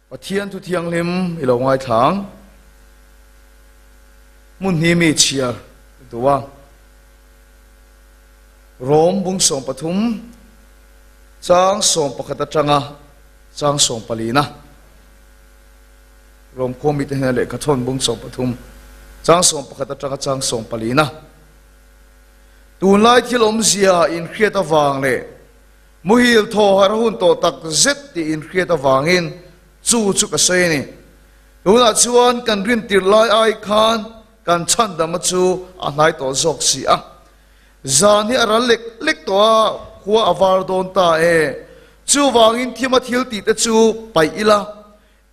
Pathian thu thianghlim i lo ngaithla ang. Hmun hi mi chhiar duh a. Rom bung 13 chang 11 atanga chang 14 na. Rom khua mite hnena lehkha thawn bung 13 chang 11 atanga chang 14 na. Tunlai thil awmzia inhriat avang leh Muhil thaw harh hun tawh tak zet tih inhriat avangin chu chu ka sawi a ni. Tunah chuan kan rintir lai ai khan kan chhandama chu a hnai tawh zawk si a. Zan hi a ral lek lek tawh a, khua a var dawn ta e. Chuvangin thima thil tih te chu paih ila,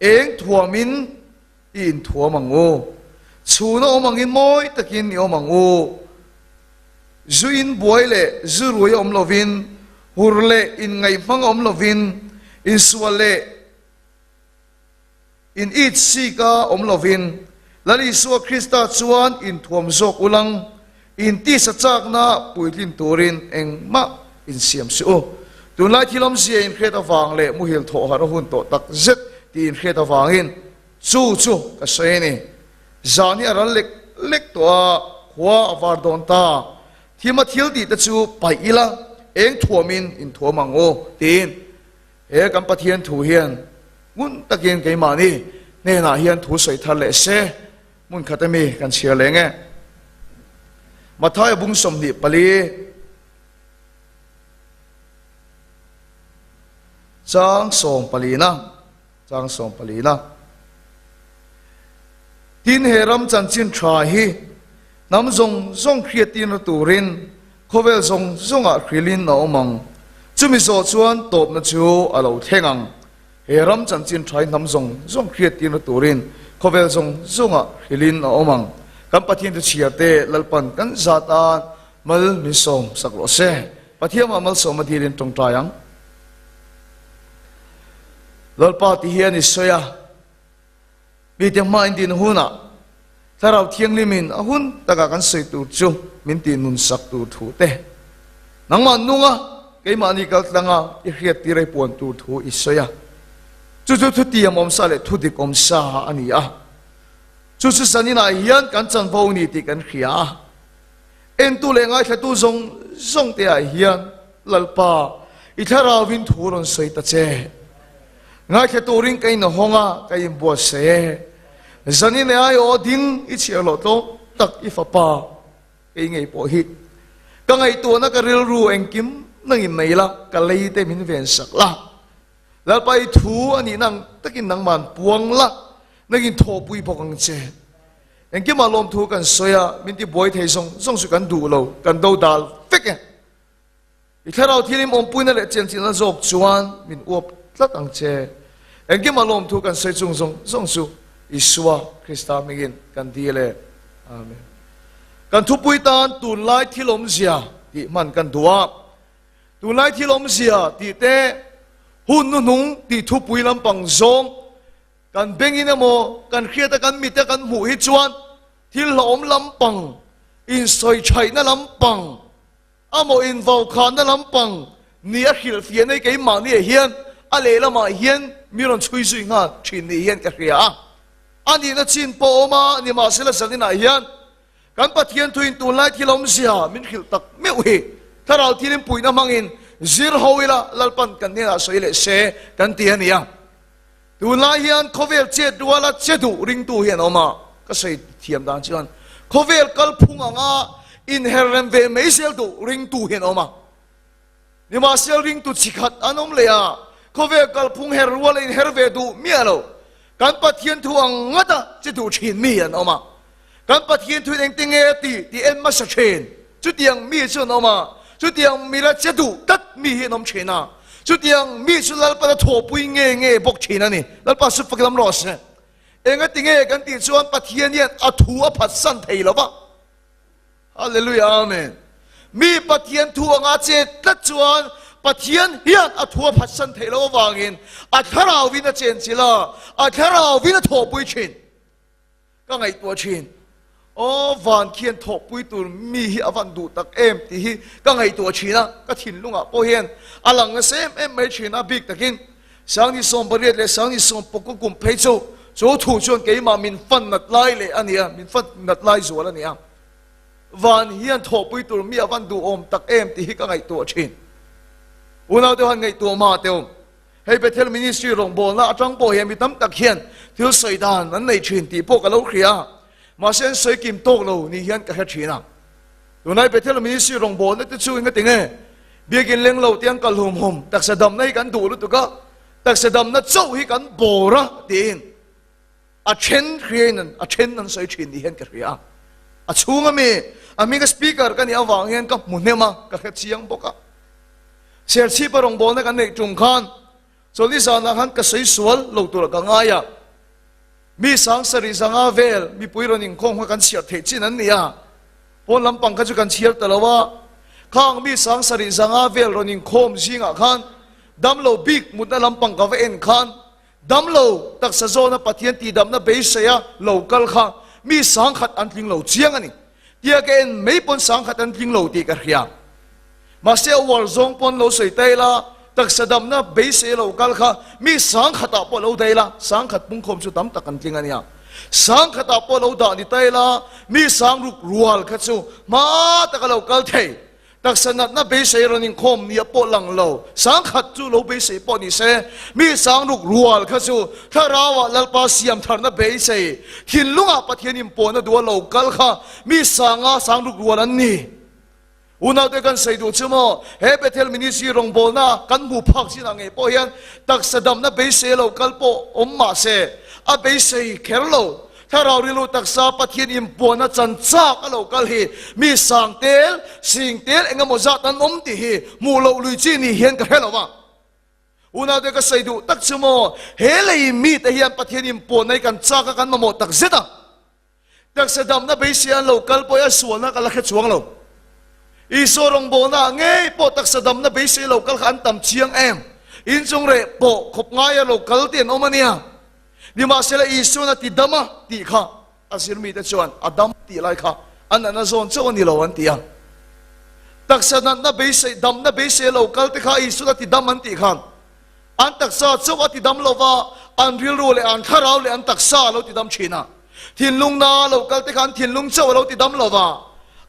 eng thuamin i inthuam ang u. Chhuna awm angin mawi takin i awm ang u. Zu in buai leh zu rui awm lovin, hur leh inngaihhmang awm lovin, insual leh in it sika awm lovin, Lal Isua Krista chuan inthuam zawk ulang, in tisa chakna puitlin turin engmah insiam suh u. Tunlai thil awmzia inhriat avang leh muhil thawh harh a hun tawh tak zet tih inhriat avangin, Chu chu ka sawi a ni. Zan hi a ral lek lek tawh a, khua a var dawn ta. Thima thil tih te chu paih ila, eng thuamin inthuam ang u, tiin he kan Pathian thu hian ngun takin keimahni hnenah hian thu sawi thar leh se, hmun khat ami kan chhiar leng e. Mathaia bung 24. Chang 14 na. Chang 14 na. Tin he ram chanchin tha hi hnam zawng zawng hriattirna turin khawvel zawng zawngah hrilhin a awm ang. Chumi zawh chuan tawpna chu a lo thleng ang. He ram chanchin tha hi hnam zawng zawng hriattirna turin khawvel zawng zawngah hrilhin a awm ang. Kan Pathian thuchhiar te Lalpan kan zat a mal min sawm sak rawh se. Pathian mah malsawm a dilin tawngtai ang. Lalpa ti hian i sawi a, mite hma in din hunah Thlarau Thianghlimin a hun takah kan sawi tur chu min tih nun sak tur thu te, nangmah nunga keimahni kal tlanga i hriat tir ei puan tur thu i sawi a. Chu chu thutiam awmsa leh thudik awmsa a ni a. Chu chu zaninah hian kan chanvo ni tih kan hria a. Entu leh ngaithlatu zawng zawng te ah hian Lalpa, i thlarauin thu rawn sawi ta che. Ngaithla turin ka inhawng a, ka inbuatsaih e. Zanin e aiawh ding i chhiar loh tlawm tak i fapa kei ngei pawh hi. Ka ngaihtuahna ka rilru engkim nangin nei la, ka lei te min ven sak la. Lalpa i thu a nihna ang takin nangman puang la, nangin thawhpui bawk ang che. Engkimah lawmthu kan sawi a, min ti buai thei zawng zawng chu kan duh lo, kan do dal vek e. I thlarau thilim awmpuina leh chenchilhna zawk chuan min uap tlat ang che. Engkimah lawmthu kan sawi chung zawng zawng chu Isua Krista hmingin kan dil e. Amen. Kan thupui tan tunlai thil awmzia tih hman kan duh a. Tunlai thil awmzia tih te, hun hnuhnung tih thupui lampang zawng Kan bengin emaw, kan hriata kan mite kan hmuh hi chuan thil hlauhawm lampang, insawichhaihna lampang, amaw invaukhanna lampang ni a hrilhfiah nei keimahni ah hian a lehlamah hian mi rawn chhui zui nghal thin ni hian ka hria a. A nihna chin pawh a awm a, nimahsela zaninah hian kan Pathian thuin tunlai thil awmzia min hrilh tak meuh hi Thlarau thilin puihna hmangin zir ho ila Lalpan kan hnenah sawi leh se kan ti a ni a. Tunlai hian khawvel chet ruala che duh ringtu hi an awm a, ka sawi thiam dan chuan khawvel kalphung anga inher rem ve mai zel duh ringtu hi an awm a. Nimahsel ringtu chi khat an awm leh a, khawvel kalphung her ruala inher ve duh miah lo, kan Pathian thu ang ngata che duh thin mi an awm a. Kan Pathian thuin engtin nge a tih tih en hmasa thin. Chutiang mi chu an awm a, chutiang mila che duh tlat mi hi an awm thin a. Chutiang mi chu Lalpan a thawhpui nge nge bawk thin a ni. Lalpa chu fak lam rawh se. Engati nge kan tih chuan Pathian hian a thu a phatsan thei lo va. Hallelujah Amen. Mi Pathian thu anga che tlat chuan Pathian hian a thu a phatsan thei lo avangin a thlarauin a chenchilh a, a thlarauin a thawhpui thin. Ka ngaihtuah thin, Aw van khian thawhpui tur mi hi a van duh tak em tih hi ka ngaihtuah thin a, ka thinlungah pawh hian a lang nasa em em mai thin a, bik takin 28 leh 28 kum phei chu chu thu chuan keimah min fan nat lai leh a nia, min fan nat lai zual a nia. Van hian thawhpui tur mi a van duhawm tak em tih hi ka ngaihtuah thin. Unau te han ngaihtuah mah teu. Hei Bethel Ministry rawngbawlna atang pawh hian mi tam tak hian thil sawi dan an nei thin tih pawh ka lo hria a, mahse an sawi kim tawk lo ni hian ka hre thin a. Tunlai Bethel Ministry rawngbawlna te chu engati nge biakin leng lo tiang kal hum hum taksa damna hi kan duh lutuk a, taksa damna chauh hi kan bawr a tiin a then hriain a then an sawi thin ni hian ka hria a. A chhunga mi a hminga speaker ka nih avang hian ka hmu hnem a, ka hre chiang bawk a. Serchhipa rawngbawlna kan neih tum khan chawlhni zanah khan ka sawi sual lo tur ka ngai a. Mi 7000 vel mipui rawn inkhawm kha kan chhiar theih chin an ni a, pawn lampang kha chu kan chhiar ta lo a. Khang mi 7500 vel rawn inkhawm zingah khan damlo bik mutna lampang ka va en khan damlo taksa zawna Pathian tihdamna beiseia lo kal kha mi 10,000 an tling lo chiang a ni. Tia ka en mai pawn 10,000 an tling lo tih ka hria. Mahse a uar zawng pawn lo sawi ta ila, taksa damna beisei lo kal kha mi 10,000 ah pawh lo dah ila, 10,000 pungkhawm chu tam tak an tling a nia. 10,000 ah pawh lo dah ni ta ila, mi 6000 rual kha chu hma taka lo kal thei. Taksa natna beisei rawn inkhawm nia pawh lang lo, 10,000 chu lo beisei pawh ni se, mi 6000 rual kha chu thlarauah Lalpa siam tharna beisei, thinlungah Pathian inpawhna duha lo kal kha mi 500, 6000 rual an ni. Unaute kan sawi duh chu maw, he Bethel Ministry rawngbawlna kan hmuh phak chinah ngei pawh hian taksa damna beisei lo kal pawh awm mah se, a beisei kher lo. Thlarau rilu taksa Pathian inpuanna chan chak a lo kal hi mi sang tel, sing tel eng emaw zat an awm tih hi hmuh loh lui chi ni hian ka hre lo va. Unaute ka sawi duh tak chu maw, he lei mite hian Pathian inpuanna hi kan chak a, kan mamawh tak zet a. Taksa damna beisei an lo kal pawh hi a sualna ka la hre chuang lo. Isua rawngbawlna ah ngei pawh taksa damna beisei lo kal kha an tam chiang em? Inchung reh pawh khawp ngaia lo kal te an awm a nia. Nimahsela Isuan a ti dam a tih kha a zirmite chuan a dam tih lai kha a natna zawn chauh a ni lo an ti a. Taksa natna beisei, damna beisei lo kal te kha Isuan a ti dam an tih khan an taksa chauh a ti dam lo va, an rilru leh an thlarau leh an taksa a lo ti dam thin a. Thinlung na lo kal te kha an thinlung chauh a lo ti dam lo va,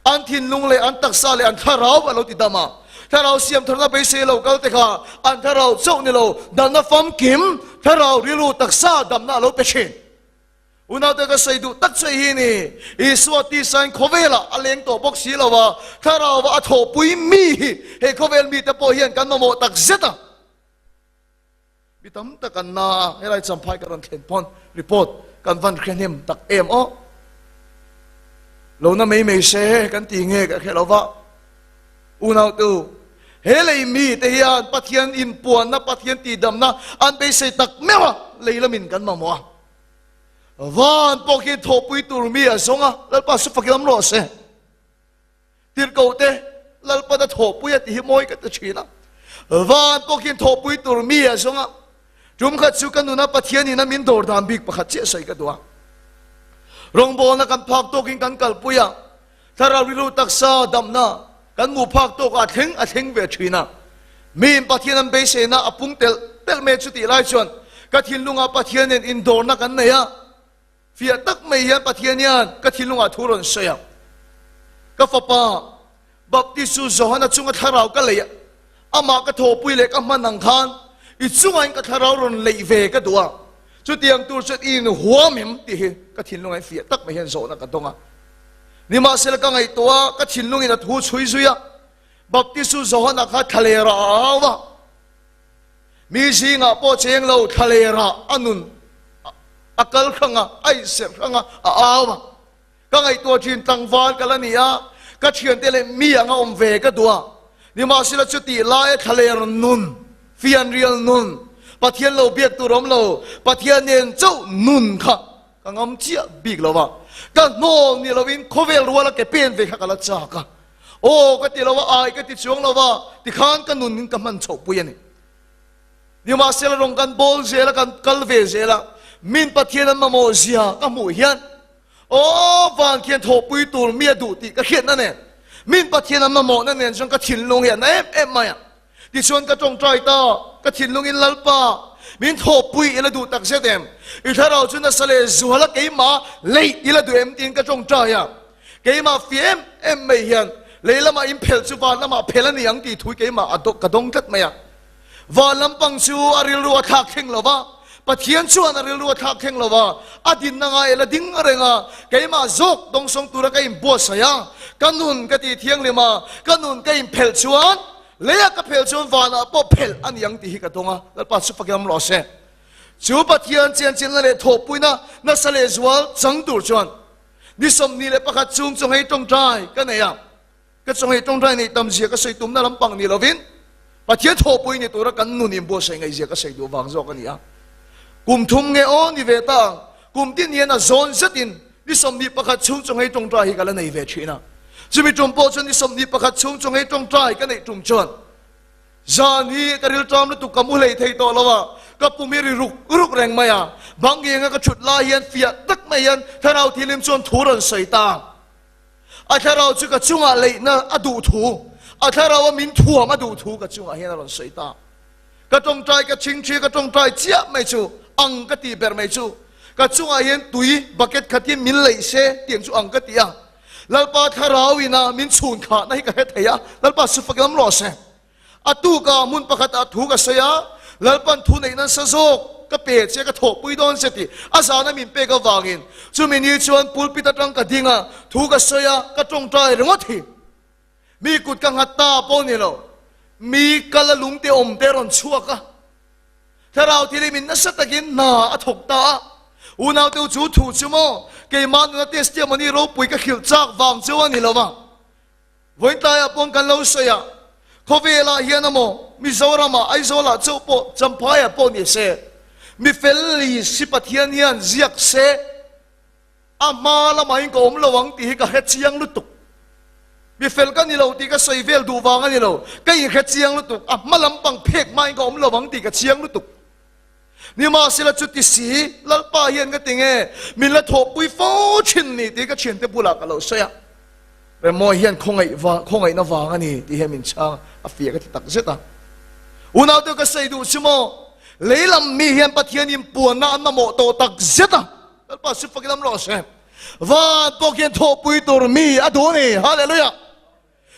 an thinlung leh an taksa leh an thlarau a lo ti dam a. Thlarau siam tharna beisei lo kal te kha an thlarau chauh ni lo, danna famkim thlarau rilru taksa damna a lo pe thin. Unaute ka sawi duh tak che hi ni, Isua tisain khawvelah a leng tawh bawk si lo va, thlarauva a thawhpui mi hi he khawvel mite pawh hian kan mamawh tak zet a. Mi tam tak an na a, helai champhai ka rawn thlen pawn report kan van hre hnem tak em aw. Lo na mai mai se kan ti nge ka hre lo va. Unautu, he lei mi te hian Pathian inpuanna, Pathian tihdamna an beisei tak meuh a, lei lamin kan mamawh a. Van pawh khi thawhpui tur mi a zawng a, Lalpa su fakin awm rawh se. Tirhkohte Lalpan a thawhpui a ti hi mawi ka ti thin a. Van pawh khian thawhpui tur mi a zawng a. Tum khat chu ka nuna Pathian in a min dawr dan bik pakhat chiah sawi ka duh a. Rawngbawlna kan phak tawkin kan kalpui a, thlarau rilru taksa damna kan hmuh phak tawkah a thleng a thleng ve thin a. Miin Pathian an beiseina a pung telh telh mai chutih lai chuan ka thinlungah Pathian nen indawrna kan nei a. Fiah tak mai hian Pathian hian ka thinlungah thu rawn sawi a, Ka fapa, Baptistu Johana chunga thlarau ka leih a, amah ka thawhpui leh ka hman ang khan i chungain ka thlarau rawn leih ve ka duh a, chutiang tur chuan i inhuam em tih hi ka thinlungah fiah tak mai hian zawhna ka dawng a. Nimahsela ka ngaihtuah a, ka thinlungin a thu chhui zui a, Baptistu Johana kha thlaler a au a, Mi zingah pawh cheng lo thlalerah a nun a kal hrang a, a inserh hrang a, a au a. Ka ngaihtuah thin tlangval ka la ni a, ka thiante leh mi anga awm ve ka duh a. Nimahsela chutih laia thlaler nun, fianrial nun, Pathian lo biak tur awm lo, Pathian nen chauh nun kha ka ngam chiah bik lo va. Ka hnawl ni lovin khawvel ruala ke pen ve kha ka la chak a. Aw ka ti lo a, ai ka ti chuang lo va, tikhan ka nun in ka hman chhoh pui a ni. Nimahsela rawng kan bawl zel a, kan kal ve zel a, min Pathian an mamawh zia ka hmuh hian aw van khian thawhpui tur mi a duh tih ka hriatna nen, min Pathian an mamawhna nen chuan ka thinlung hi a na em em mai a. Tichuan ka tawngtai ta, ka thinlungin Lalpa, Min thawhpui ila duh tak zet em? I thlarau chu nasa leh zuala keimah leih ila duh em? tiin ka tawngtai a. Keimah fi em em mai hian lei lamah in phelh chu van lamah phelh a ni ang tih thu keimah a ka dawng tlat mai a. Van lampang chu a rilru a thlak thleng lo va, Pathian chuan a rilru a thlak thleng lo va, a dinna ngai la ding reng a, keimah zawk dawngsawng tura ka inbuatsaih a, ka nun ka tih thianghlim a, ka nun ka inphelh chuan leia ka phelh chuan vanah pawh phelh a ni ang tih hi ka dawng a, Lalpa chu fak em rawh se. Chu Pathian chianchilna leh thawhpuina nasa leh zual chang tur chuan ni 21 chung chaw nghei tawngtai ka nei a, ka chaw nghei tawngtai neih tam zia ka sawi tumna lampang ni lovin Pathian thawhpui ni tura kan nun inbuatsaih ngaih zia ka sawi duh vang zawk a ni a. Kum thum nge aw ni ve ta ang, kum tin hian a zawn zetin ni 21 chhung chaw nghei tawngtai hi ka la nei ve thin a. Chumi tum pawh chuan ni 21 chhung chaw nghei tawngtai ka neih tum chuan Zan hi ka rilṭam lutuk ka mu hlei thei tawh lo a, ka pum hi ri ruk ruk reng mai a, bang ngenga ka ṭhut lai hian fiah tak mai hian Thlarau Thilim chuan thu rawn sawi ta. A Thlarau chu ka chungah leihna a duh thu, a Thlarau a min thuam a duh thu ka chungah hian a rawn sawi ta. Ka ṭawngṭai ka chhingṭhi ka ṭawngṭai chiah mai chu ang ka tih ber mai chu ka chungah hian tui bucket khat hi min leih se tiang chu ang ka ti a. Lalpa Thlarau ina min chhun khahna hi ka hre thei a, Lalpa su fak lam rawh se. A tuka hmun pakhatah thu ka sawi a, Lalpan thu neih nasa zawk ka pe che, ka thawhpui dawn che tih a zana min pek avangin chumi ni chuan pulpit atang ka ding a, thu ka sawi a, ka tawngtai ringawt hi. Mi kut ka nghat ta pawh ni lo, mi kal a lungte awm te rawn chhuak a. Thlarau thilimin nasa takin hna a thawk ta a, Unaute u chu thu chu maw, keimah nuna testimony ropui ka hrilh chak vang chu a ni lo va. Vawitlaiah pawn kan lo sawi a, khawvelah hian amaw, Mizoramah, Aizawlah chauh pawh, Champhaiah pawh ni se, mi fel li si Pathian hian ziak se, A hma lamah in ka awm lo ang tih hi ka hre chiang lutuk. Mi fel ka ni lo tih ka sawi vel duh vang a ni lo. Ka inhre chiang lutuk. A hma lampang phek hma in ka awm lo ang tih ka chiang lutuk. Nimahsela chuti si, Lalpa hian ka ti nge, min la thawhpui fo thin ni tih ka thiante bulah ka lo sawi a. Remawi hian khawngaih vang, khawngaihna vang a ni tih hian min chhang a fiah ka ti tak zet a. Unaute ka sawi duh si maw, lei lam mi hian Pathian inpuanna an mamawh tawh tak zet a. Lalpa su fak lam rawh se. Van pawh khian thawhpui tur mi a duh a ni. Hallelujah.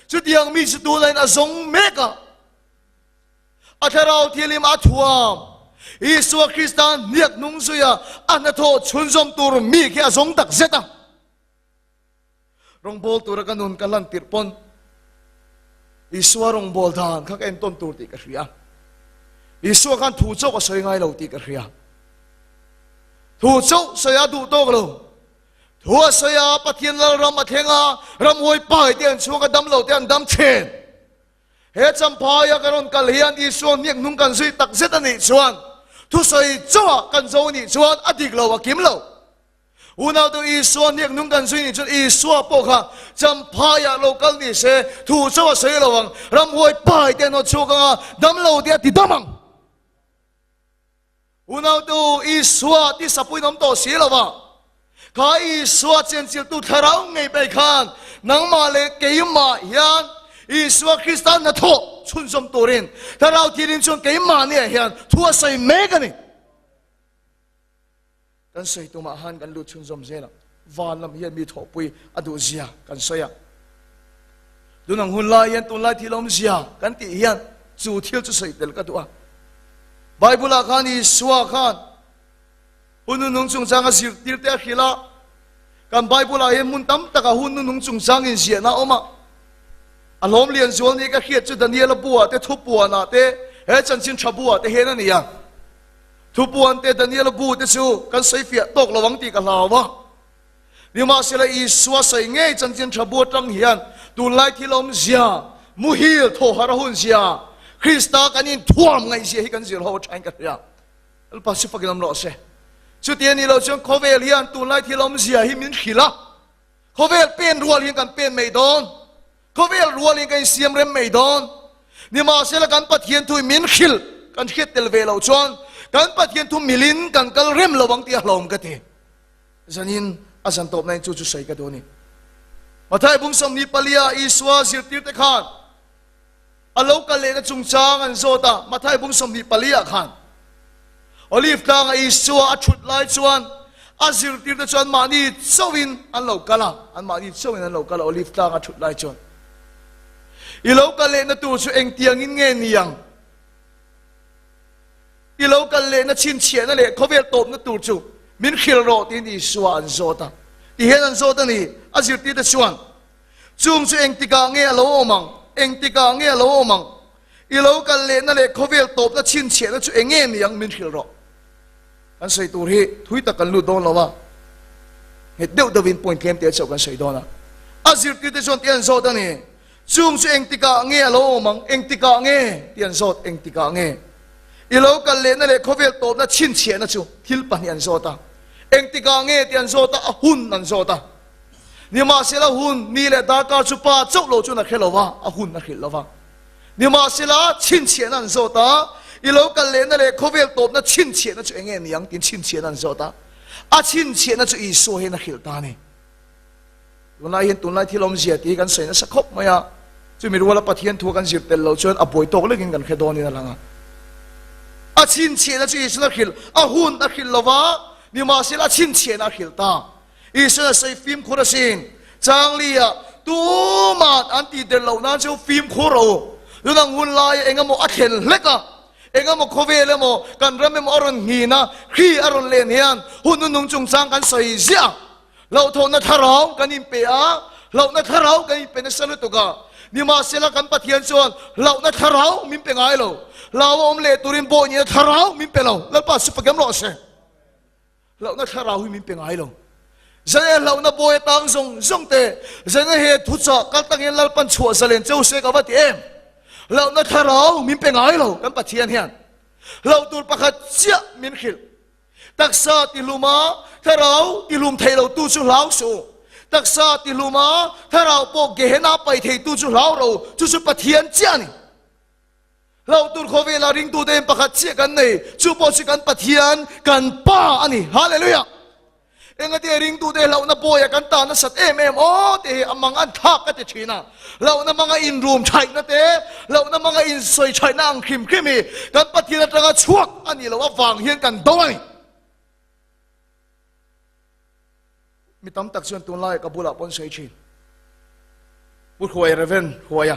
Chutiang mi chu tunah in a zawng mek a. A thlarau thianghlim a thuam. Isua Krista hniak hnung zuia a hnathawh chhunzawm tur mi khi a zawng tak zet a. Rawngbâwl tura ka nun ka hlan tirh pawn Isua rawngbâwl dan kha ka entawn tur tih ka hria. Isua khan thu chauh a sawi ngai lo tih ka hria. Thu chauh sawi a duh tawk lo. Thu a sawi a, Pathian Lalram a thleng a, ramhuai pai te an chhuak a, dam lo te an dam thin. He Champhaia kan rawn kal hian Isua hniak hnung kan zui tak zet a nih chuan thusawi chauhah kan zo nih chuan a dik lo, a kim lo. Unaute Isua hniak nung kan zui nih chuan Isua pawh kha Champhaiah lo kal ni se, thu chauh a sawi lo ang, ramhuai pai te an haw chhuak ang a, dam lo te a ti dam ang. Unaute Isua tisapuiin awm tawh si lo va, kha Isua chenchiltu thlarau ngei pei khan nangmah leh keimah hian Isua Krista hnathawh chhunzawm turin thlarau thirin chuan keimahniah hian thu a sawi mek a ni. Kan sawi tumah han kan lut chhunzawm zel ang. Van lam hian mi thawhpui a duh zia kan sawi a. Tun ang hun lai hian tunlai thil awm zia kan tih hian chu thil chu sawi tel ka duh a. Bible ah khan Isua khan hun nunung chungchang a zirtir te a hrilh a. Kan Bible ah hian hmun tam takah hun nunung chungchang inziahna a awm a. A hlawm lian zual ni ka hriat chu Daniela bu ah te thupuan ah te he chanchin tha bu ah te hian a ni a. Thupuan te Daniela bu te chu kan sawi fiah tawk lo ang tih ka hlau a. Nimahsela Isua sawi ngei chanchin tha bu atang hian tunlai thil awmzia, muhil thawhar a hunzia, Krista kan inthuam ngaihzia hi kan zir ho athain ka hria. Lalpa chu fakin awm rawh se. Chuti a nih loh chuan khawvel hian tunlai thil awmzia hi min hrilh a. Khawvel pen rual hian kan pen mai dawn. Khawvel rualin kan insiam rem mai dawn. Nimahsela kan Pathian thu min hrilh kan hriat tel ve loh chuan kan Pathian thu milin kan kal rem lo ang tih a hlawm ka ti. Zanin a zan tawp nain chu chu sawi ka duh a ni. Mathai bung 24 Isua zirtirte khan a lo kal lehna chungchang an zawt a, Mathai bung 24 khan. Olive tlanga Isua a thut lai chuan a zirtirte chu anmahni chauhin an lo kal a, anmahni chauhin an lo kal a Olive tlanga a thut lai chuan. I lo kal lehna tur chu engtiangin nge ni ang? I lo kal lehna chhinchhiahna leh khawvel tawpna tur chu min hrilh rawh tiin Isua an zawt a. Tihian an zawt a ni, a zirtirte chuan, Chung chu engtikah nge a lo awm ang? Engtikah nge a lo awm ang? I lo kal lehna leh khawvel tawpna chhinchhiahna chu eng nge ni ang min hrilh rawh. Kan sawi tur hi thui tak kan lut dawn lo a, nghet deuh deuhin point tlem te chauh kan sawi dawn a. A zirtirte chuan ti an zawt a ni, Chung chu engtikah nge a lo awm ang? Engtikah nge? ti an zawt, Engtikah nge? I lo kal lehna leh khawvel tawpna chhinchhiahna chu thil pahnih an zawt a. Engtikah nge ti an zawt a, a hun an zawt a. Nimahsela hun, ni leh darkar chu pa chauh lo chuan a hre lo va, a hun a hrilh lo va. Nimahsela chhinchhiahna an zawt a, I lo kal lehna leh khawvel tawpna chhinchhiahna chu eng nge ni ang? tiin chhinchhiahna an zawt a. A chhinchhiahna chu Isua hian a hrilh ta a ni. Tunlai hian tunlai thil awmzia tih hi kan sawi nasa khawp mai a, chumi ruala Pathian thu kan zir tel loh chuan a buai tawk lekin kan hre dawnin a lang a. A chhinchhiahna chu Isuan a hrilh, a hun a hrilh lo va, nimahsela a chhinchhiahna a hrilh ta. Isuan a sawi fimkhur asin. Changlia, Tuman an tih der loh nan chu fimkhur rawh u. Tunang hun laia eng emaw a thlen hlek a, eng emaw khawvel emaw, kan ram emaw a rawn nghin a, hri a rawn len hian hun nunung chungchang kan sawi ziah a. Hlauhthawhna thlarau kan inpe a, hlauhna thlarau kan inpe nasa lutuk a. Nimahsela kan Pathian chuan hlauhna thlarau min pe ngai lo. Hlau a awm leh turin bawi nihna thlarau min pe lo. Lalpa chu pakem rawh se. Hlauhna thlarau hi min pe ngai lo. Zane hlauhna bawi atang zawng zawng te, zane he thuchah kal tangin Lalpan chhuah zalen cheu se ka va ti em? Hlauhna thlarau min pe ngai lo kan Pathian hian. Hlauh tur pakhat chiah min hrilh. Taksa tihlum a, thlarau tihlum thei lo tu chu hlau suh u. Taksa tihlum a, thlarau pawh Gehenna pai thei tu chu hlau ro, chu chu Pathian chiah a ni. Hlauh tur khawvela ringtute in pakhat chiah kan nei, chu pawh chu kan Pathian, kan Pa a ni. Hallelujah! Engati ringtute hlauhna bawiah kan ta nasat em em aw tih hi a mang an thlak ka ti thin a. Hlauhna hmanga inrum thaihna te, hlauhna hmanga insawi thaihna ang hrim hrim hi kan Pathian atanga chhuak a nih loh avang hian kan do a ni. Mi tam tak chuan tunlaiah ka bulah pawn sawi thin. Pu Hruai Reverend Hruaia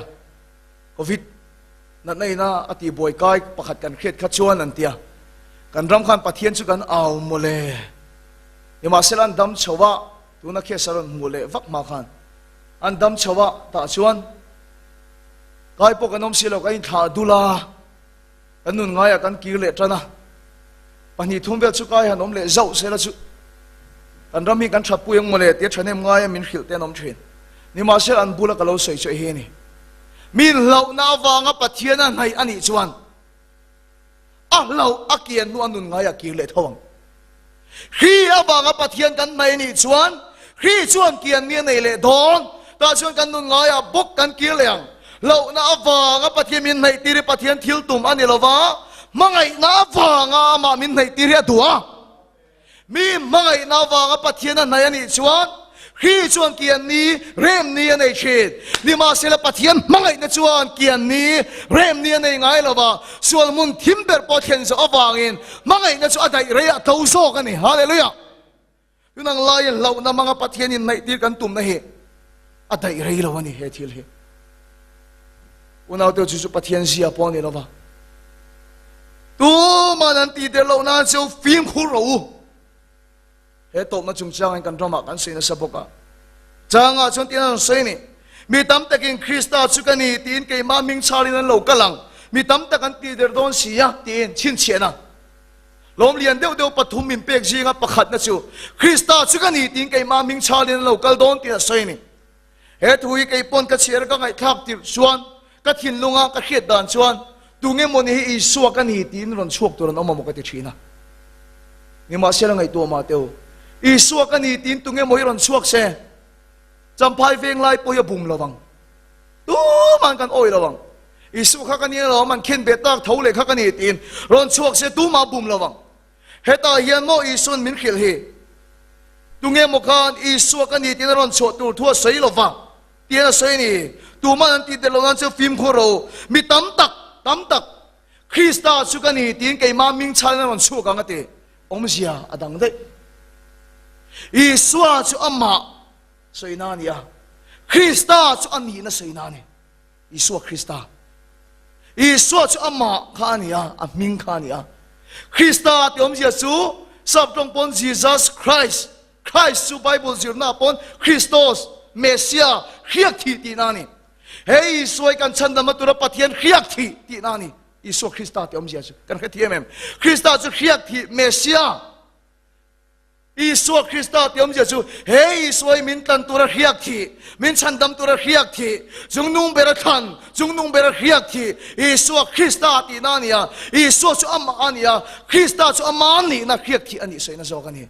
Covid natna ina a tih buai kai pakhat kan hriat kha chuan an tia. Kan ram khan Pathian chu kan au mawle. Nimahsela an dam chho a, tuna case a rawn hmuh leh vak hma khan an dam chho a, tah chuan kai pawh kan awm si lo, kan inthlah dul a, kan nun ngaiah kan kir leh tan a. Pahnih thum vel chu kai han awm leh zauh sela chu kan ram hi kan that pui ang mawle tia thahnem ngaia min hrilh te an awm thin. Nimahsela an bula ka lo sawi chu hei a ni. Min hlauhna avanga Pathian a hnaih a nih chuan a hlauh a kian hnu a nun ngaiah kir leh tho ang. Hri avanga Pathian kan hnaih a nih chuan hri chuan kian mi a nei leh dawn. Tah chuan kan nun ngaiah bawk kan kir leh ang. Hlauhna avanga Pathian min hnaih tir hi Pathian thil tum a ni lo va, hmangaihna avanga amah min hnaih tir hi a duh a. Mi hmangaihna avanga Pathian a hnaih a nih chuan hri chuan kian ni rem ni a nei thin. Nimahsela Pathian hmangaihna chuan kian ni rem ni a nei ngai lo va, sual hmun thim ber pawh thlen zawh avangin hmangaihna chu a daih rei a to zawk a ni. Hallelujah! Tunang laiin hlauhna hmanga Pathian inhnaih tir kan tumna hi a daih rei lo a ni he thil hi. Unaute chu chu Pathian zia pawh a ni lova. Tuman an tih der loh nan cheu fimkhur rawh u. He tawpna chungchangin kan ramah kan sawi nasa bawk a. Changah chuan tiin an rawn sawi a ni. Mi tam takin Krista chu ka ni tiin keimah hming chhalin an lo kal ang. Mi tam tak an tih der dawn si a tiin chhinchhiahna. Lawm lian deuh deuh pathum min pek zinga pakhatna chu Krista chu ka ni tiin keimah hming chhalin an lo kal dawn tiin a sawi a ni. He thu hi kei pawn ka chhiar ka ngaihthlak tirh chuan ka thinlunga ka hriat dan chuan tunge mawni hi Isua ka ni tiin rawn chhuak tur an awm amaw ka ti thin a. Nimahsela ngaihtuah mah teh u, Isua ka ni tiin tunge maw hi rawn chhuak se Champhai veng lai pawh hi a bum lo vang. Tuman kan awih lo ang. Isua kha ka ni alawm, an khen ve tak tho leh kha ka ni tiin rawn chhuak se tumah bum lo ang. Hetah hian maw Isua'n min hrilh hi? Tunge maw khan Isua ka ni tiin a rawn chhuah tur thu a sawi lo va tiin a sawi a ni. Tuman an tih tel lo nan chu fimkhur rawh u. Mi tam tak, tam tak. Krista chu ka ni tiin keimah ming chhalin a rawn chhuak ang a ti. Awmzia a dang daih. Isua chu amah sawina a ni a, Krista chu a nihna sawina a ni. Isua Krista. Isua chu amah kha a ni a, a hming kha a ni a. Krista tih awmzia chu sap tawng pawn Jesus Christ, Christ chu Bible zirna pawn Christos, Messiah, hriak thih tihna a ni. He Isua hi kan chhandamna tura Pathian hriak thih tihna a ni. Isua Krista tih awmzia chu kan hrethiam em? Krista chu hriak thih Messiah. Isua Krista tih awmzia chu he Isua hi min tlan tura hriak thih, min chhandam tura hriak thih, chungnung bera thlan, chungnung bera hriak thih Isua Krista tihna a ni a. Isua chu amah a ni a, Krista chu ama nihna hriak thih a nih sawina zawk a ni.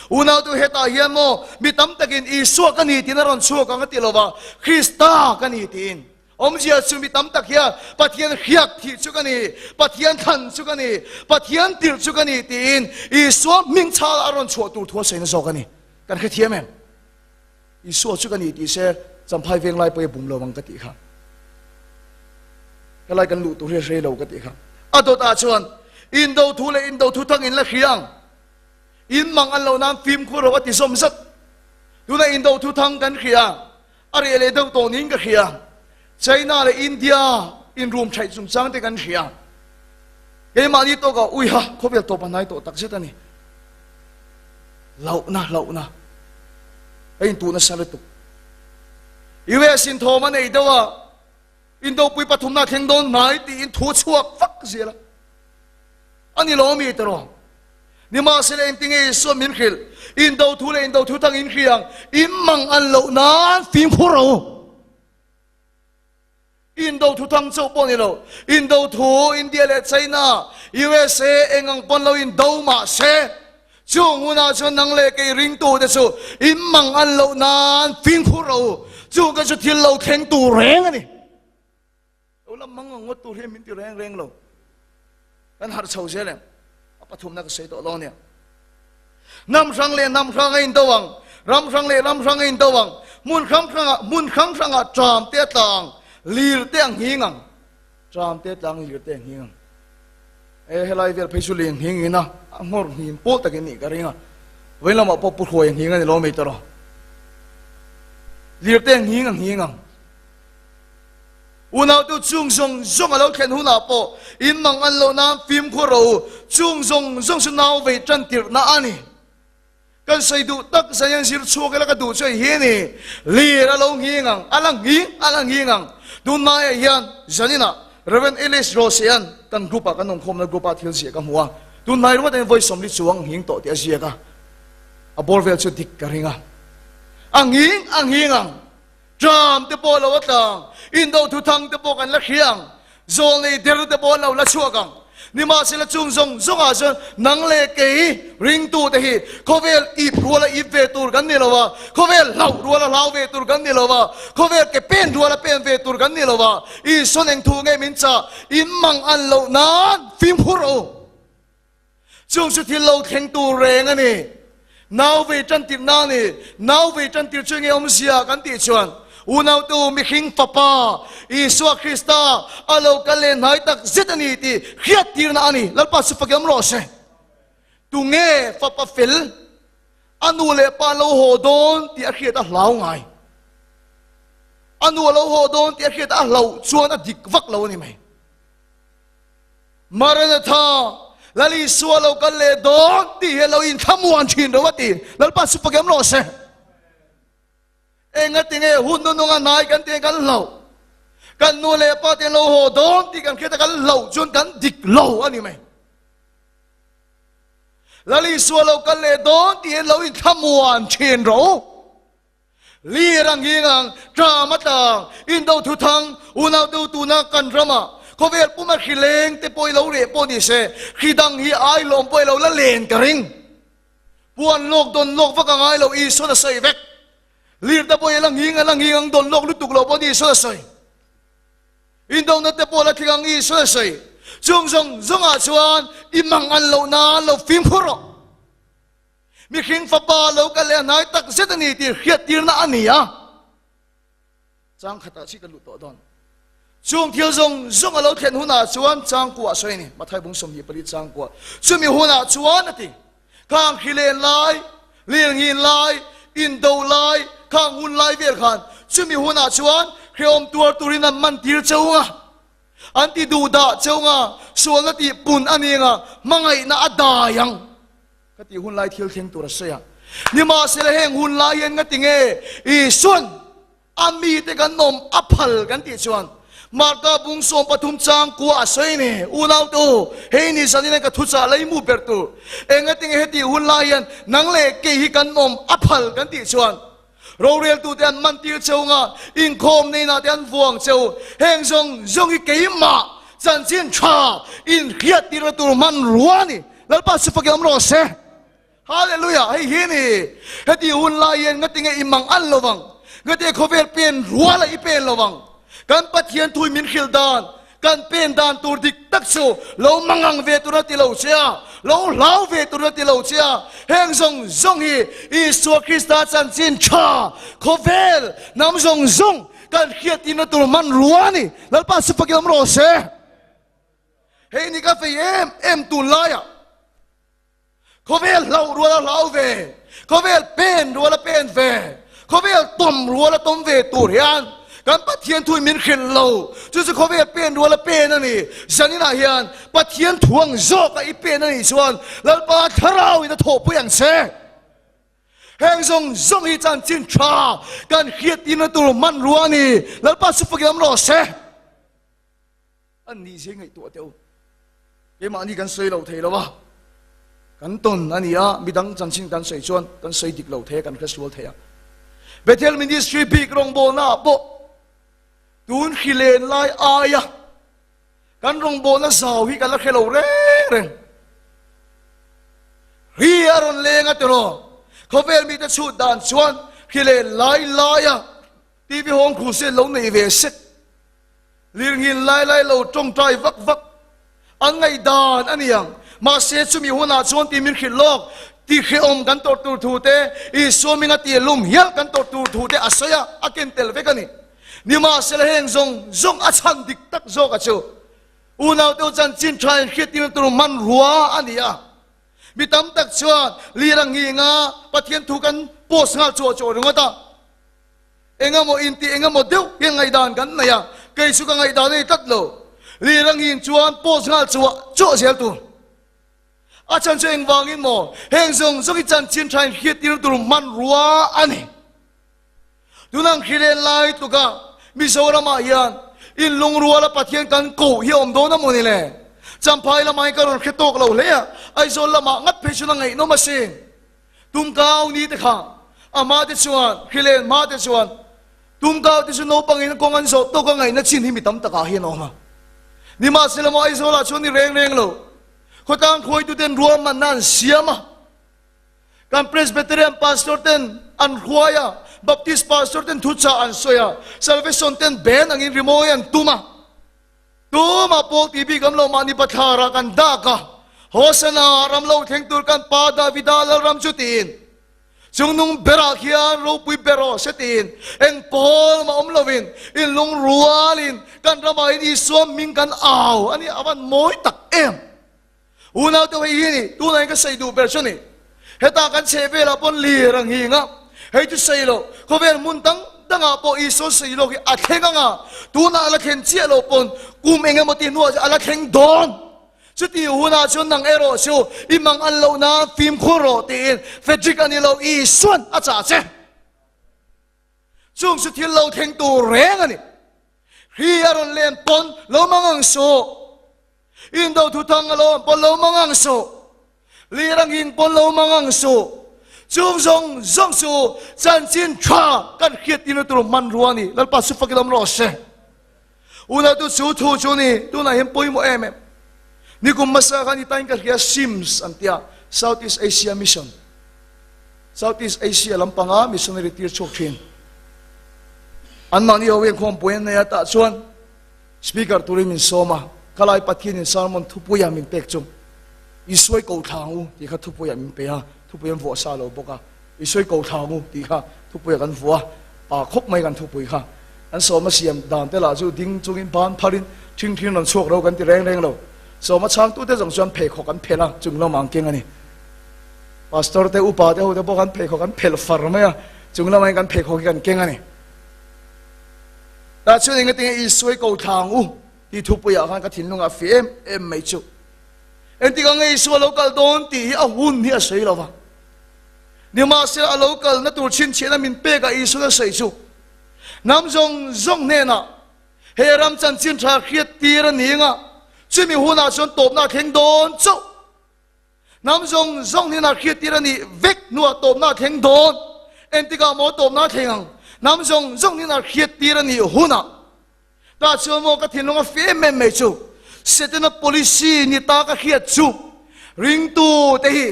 Unautu hetah hian maw mi tam takin Isua ka ni tiin a rawn chhuak ang a ti lova, Krista ka ni tiin. Awmzia chu mi tam tak hian Pathian hriak thih chu ka ni, Pathian thlan chu ka ni, Pathian tirh chu ka ni tiin Isua hming chhala a rawn chhuah tur thu a sawina zawk a ni. Kan hrethiam em? Isua chu ka ni tih se Champhai veng lai pawh i bum lo ang ka tih kha. Helai kan luh tur hi a hrei lo ka tih kha. A dawtah chuan indo thu leh indo thu thang in la hria ang. In mang an lo nan fimkhur ho a ti zawm zat. Tuna indo thu thang kan hria. A reh leh deuh tawh niin ka hria. China leh India inrum thaih chungchang te kan hria. Keimahni tawkah uiha khawvel tawp a hnai tawh takzet a ni. Hlauhna, hlauhna. A intuh nasa lutuk. US in thawm a nei deuh a, Indopui pathumna a thleng dawn hnai tiin thu a chhuak vak zel a. A ni lo mi tawh. Nimahsela engtinge Isua min hrilh? Indo thu leh indo thu thang in hria ang, in mang an loh nan fimkhur rawh u. Indo thu thang chauh pawh ni lo, indo thu India leh China, USA eng ang pawn lo indo mah se, chung hunah chuan nang leh kei ringtute chu in mang an loh nan fimkhur rawh u. Chung ka chu thil lo thleng tur reng a ni. Lo la mang ang ngawt tur hian min ti reng reng lo. Kan harh chho zel em? A pathumna ka sawi tawh lo ania. Hnam hrang leh hnam hrang a indo ang, ram hrang leh ram hrang a indo ang, hmun hrang hrangah hmun hrang hrangah ṭam te a tla ang, lir te a nghing ang. Ṭam te a tla ang, lir te a nghing ang. E helai vel phei chu lir nghing in a, a nghawr nghing pawl takin nih ka ring a. Vawiin lamah pawh pu hruai a nghing a ni lo mai tawh rawh. Lir te a nghing a nghing ang. Unautu chung zawng zawng a lo thlen hunah pawh in mang an loh nan fimkhur rawh u, chung zawng zawng chu nau vei tan tirhna a ni. Kan sawi duh tak zai an zir chhuak ila ka duh chu hei hi a ni, lir a lo nghing ang, a la nghing, a la nghing ang. Tunlaiah hian zaninah Rev. Elias Rosean kan group-ah kan awmkhawmna group-ah thil ziah ka hmu a, tunlai ruat hian vawi 40 chuang nghing tawh tih a ziak a, a bawr vel chu dik ka ring a, a nghing, a nghing ang. Tram te pawh lo a tlang, indo thuthang te pawh kan la hria ang, zawlnei der te pawh an lo la chhuak ang. Nimahsela chung zawng zawngah chuan nang leh kei ringtute hi khawvel ip ruala ip ve tur kan ni lo va, khawvel hlauh ruala hlau ve tur kan ni lo va, khawvel ke pen ruala pen ve tur kan ni lo va, Isuan eng thu nge min chah? In mang an loh nan fimkhur rawh u. Chung chu thil lo thleng tur reng a ni. Nau vei tan tirhna a ni. Nau vei tan tir chu enge awmzia kan tih chuan, Unautu mihring Fapa, Isua Krista a lo kal leh hnai tak zet a ni tih hriat tirna a ni. Lalpa chu fakiam rawh se. Tunge Fapa fel, a nu leh pa lo haw dawn tih a hriat a hlau ngai? A nu a lo haw dawn tih a hriat a hlauh chuan a dik vak lo a ni mai. Maranatha, Lal Isua lo kal leh dawn tih hi a lo inthlamuan thin ro a ti. Lalpa chu pakem rawh se. Enga tinge hun nununga hnai kan tih kan hlauh. Kan nu leh pa te lo haw dawn tih kan hriat a kan hlauh chuan kan dik lo a ni mai. Lal Isua lo kal leh dawn tih hi lo inthlamuan thin ro. Lir a nghing ang, ṭam a tlang, indo thuthang, unautu tuna kan ramah khawvel puma hri leng te pawh i lo reh pawh ni se, hri dang hi ai lawm pawh i lo la len ka ring. Puan lawk dawn lawk vak a ngai lo, Isuan a sawi vek. Lir te pawh i la nghing a la nghing ang dawn lawk lutuk lo pawh ni Isuan a sawi. Indona te pawh la thleng ang Isuan a sawi. Chung zawng zawngah chuan i mang an loh nan lo fimkhur rawh. Mihring fapa lo kal leh a hnai tak zet a ni tih hriattirna a ni a. Chang khatah chi ka luh tawh dawn. Chung thil zawng zawng a lo thlen hunah chuan changkua a sawi a ni, Mathai bung 24 changkua. Chumi hunah chuan a ti, Khang hrilen lai, lirnghin lai, indo lai, khang hun lai vel khan chumi hunah chuan hrehawm tuar turin an man tir cheu ang a, an ti duh dah cheu ang a, sualna tih pun a ni ang a, hmangaihna a dai ang. Ka tih hun lai thil thleng tur a sawi a. Nimahsela heng hun lai hian nga tinge Isuan A mite kan awm a phal kan tih chuan Marka bung 13 chang kua a sawi ni. Unau te u, hei ni zanin a ka thuchah lei mu ber tur. Engatinge heti hun lai hian nang leh kei hi kan awm a phal kan tih chuan roreltute an man tir cheu nga, inkhawm neinah te an vuang cheu. Heng zawng zawng hi keimah chanchin tha inhriat tirna tur hmanrua a ni. Lalpa chu fak i awm rawh se. Hallelujah! Hei hi ni, heti hun lai hian ngatinge i mang an lovang, ngatinge khawvel pen rual a i pen lovang. Kan Pathian thui min hrilh dan, kan pen dan tur dik tak chu lo mangang ve tur a ti lo che a, lo hlau ve tur a ti lo che a. Heng zawng zawng hi Isua Krista chanchin tha khawvel hnam zawng zawng kan hriattirna tur hmanrua a ni. Lalpa chu fakin awm rawh se. Hei ni ka fei em em tunlaiah. Khawvel hlauh rual a hlau ve, khawvel pen rual a pen ve, khawvel tawm rual a tawm ve tur hian kan Pathian thu min hrilh lo. Chu chu khawvel pen rual a pen a ni. Zaninah hian Pathian thu ang zawk a i pen a nih chuan Lalpa Thlarau in a thawhpui ang che. Heng zawng zawng hi chanchin tha kan hriattirna tur hmanrua a ni. Lalpa chu fakin awm rawh se. An nih zia ngaihtuah teh u. Keimahni kan sawi lo thei lo a, kan tawn a ni a, midang chanchin kan sawi chuan kan sawi dik lo thei a, kan hre sual thei a. Bethel Ministry bik rawngbawlna ah pawh tun hrilen lai aia kan rawngbawlna zau hi ka la hre lo reng reng. Hri a rawn leng a tiraw, khawvel mite chhut dan chuan hrilen lai laia TV hawng crusade lo nei ve sek. Lirnghin lai lai lo tawngtai vak vak an ngaihdan a ni ang. Mahse chumi hunah chuan ti min hrilh lawk, ti hrehawm kan tawrh tur thu te, Isua minga ti lum hial kan tawrh tur thu te a sawi a, a ken tel vek a ni. Nimahsela heng zawng zawng a chhan dik tak zawk a chu unaute u chanchin tha in hriattirna tur hmanrua a ni a. Mi tam tak chuan lir a nghinga Pathian thu kan post nghal chuah chuah ringawt a. Engemaw intih engemaw deuh hian ngaihdan kan nei a, kei chu ka ngaihdan a ni tlat lo. Lir a ngin chuan post nghal chuah chuah zel tur. A chhan chu engvangin maw heng zawng zawng hi chanchin tha in hriattir tur hmanrua a ni. Tunang hrilen lai tluka Mizoramah hian inlungruala Pathian kan koh hi a awm dawn a maw ni le? Champhai lamah hian ka rawn hre tawk lo hle a, Aizawl lamah ngat phei chuan a ngaihnawm asin. Tumkau ni te kha a hma te chuan hrilen hma te chuan Tumkau te chu naupangin kawng an zawh tawk a ngaihna chin hi mi tam takah hian a awm a. Nimahsela maw Aizawlah chuan ni reng reng lo. Khawtlang khuaitu ten ruahmanna an siam a. Kan Presbyterian pastor ten an hruai a, Baptist pastor ten thuchah an sawi a, Salvation ten band angin rimawi an tum a. Tumah pawl ti bik am lo mahni bathlarah kan dak a, Hosana ram lo thleng tur kan pa Davida lalram chu tiin, chungnung berah khian ropui ber rawh se tiin eng pawl mah awm lovin inlungrualin kan ramah hian Isua hming kan au a ni, a van mawi tak em! Unau te hei hi ni, tunah hian ka sawi duh ber chu ni, hetah kan chheh velah pawn lir a nghing a, hei chu sawi loh, khawvel hmun dang dangah pawh Isua sawi lawk hi a thleng ang a, tunah a la thlen chiah loh pawn kum eng emaw tih hnuah chuan a la thleng dawn. Chuti hunah chuan nang erawh chu i mang an loh nan fimkhur rawh tiin Frederick a ni lo Isuan a chah che. Chung chu thil lo thleng tur reng a ni. Hri a rawn len pawn lo mang ang suh. Indo thuthang a lo awm pawn lo mang ang suh. Lir a nghing pawn lo mang ang suh. Chung zawng zawng chu chanchin tha kan hriat tirna tur hmanrua a ni. Lalpa chu fakin awm rawh se. Unautu chu thu chu ni tunah hian pawimawh em em. Nikum hmasa khan i tain ka hria SIMS an tia, Southeast Asia Mission. Southeast Asia lampanga missionary tir chhuak thin. Anmahni ho hian khawmpui an nei a, tah chuan Speaker turin min sawm a, khalai Pathianin sermon thupuia min pek chu i sawi ko thla ang u tih kha thupuia min pe a, thupui an vuah sa lo bawk a, i sawi ko thla ang u tih kha thupuia kan vuah a, pa khawp mai kan thupui kha. An sawma siam dan te lah chu ding chungin ban pharin ṭhing ṭhing rawn chhuak ro kan ti reng reng lo. Sawma chhangtute zawng chuan pheikhawk an phelh a, chung lamah an keng a ni. Pastor te, upa te ho te pawh kan pheikhawk an phelh far mai a, chung lamah hian kan pheikhawk hi kan keng a ni. Tah chuan engatinge Isua i ko thla ang u tih thupuiah khan ka thinlungah a fih em em mai chu. Engtik ang nge Isua lo kal dawn tih hi a hun hi a sawi lo va. Nimahsela a lo kalna tur chhinchhiahna min pekah Isuan a sawi chu hnam zawng zawng hnenah he ram chanchin tha hriat tir a ni anga chumi hunah chuan tawpna a thleng dawn chauh. Hnam zawng zawng hnenah hriat tir a nih vek hnuah tawpna a thleng dawn. Engtikah maw tawpna a thleng ang? Hnam zawng zawng hnenah hriat tir a nih hunah Tah chuan maw ka thinlung a fi em em mai chu Setana policy ni ta ka hriat chu ringtu te hi